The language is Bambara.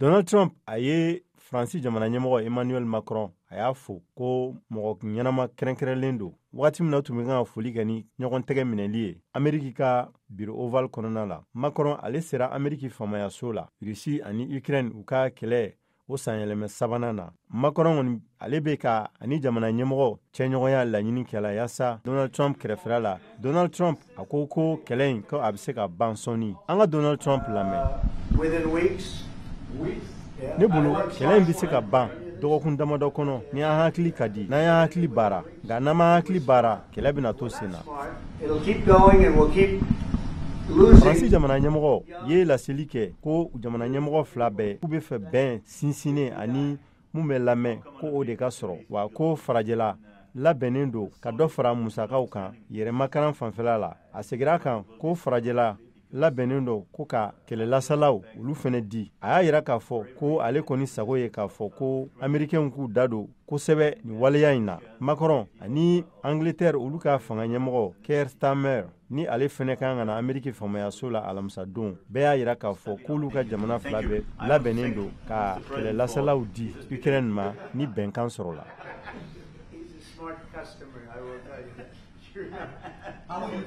Donald Trump, a ye Faransi jamana ɲɛmɔgɔ Emmanuel Macron, a y'a fo ko mɔgɔ ɲɛnama kɛrɛnkɛrɛnlen don. Waati min na tun bɛ kan ka foli kɛ ni ɲɔgɔn tɛgɛ minɛli ye Ameriki ka bureau ovale kɔnɔna la, Macron ale sera Ameriki faamayaso la, Russie ani Ukraine u ka kɛlɛ o sanyɛlɛmɛ sabanan na. Macron kɔni, ale bɛ ka ani jamana ɲɛmɔgɔ cɛɲɔgɔnya laɲini kɛla yaasa Donald Trump kɛrɛfɛla la. Donald Trump a ko ko kɛlɛ in, ko a bɛ se ka ban sɔɔni. An ka Donald Trump lamɛn. Ne bolo, kɛlɛ in bɛ se ka ban dɔgɔkun damadɔ kɔnɔ ni an hakili ka di, n'an y'an hakili baara. Nka n'an m'an hakili baara, kɛlɛ bɛna to sen na. Faransi jamana ɲɛmɔgɔ ye laseli kɛ ko jamana ɲɛmɔgɔ fila bɛɛ k'u bɛ fɛ bɛn sinsinnen ani mun bɛ lamɛn, ko o de ka sɔrɔ, wa ko farajɛla labɛnnen don ka dɔ fara musakaw kan yɛrɛmakaran fanfɛla la. A segira kan ko farajɛla labɛnnen don ko ka kɛlɛlasalaw olu fɛnɛ di. A y'a yira k'a fɔ ko ale kɔni sago ye k'a fɔ ko Amerikɛnw k'u da don kosɛbɛ nin waleya in na. Macron ani Angleterre olu ka fanga ɲɛmɔgɔ Keir Starmer, ni ale fɛnɛ kan ka na Ameriki faamayaso la alamisadon, bɛɛ y'a yira k'a fɔ k'olu ka jamana fila bɛɛ labɛnnen don ka kɛlɛlasalaw di Ukraine ma ni bɛnkan sɔrɔ la.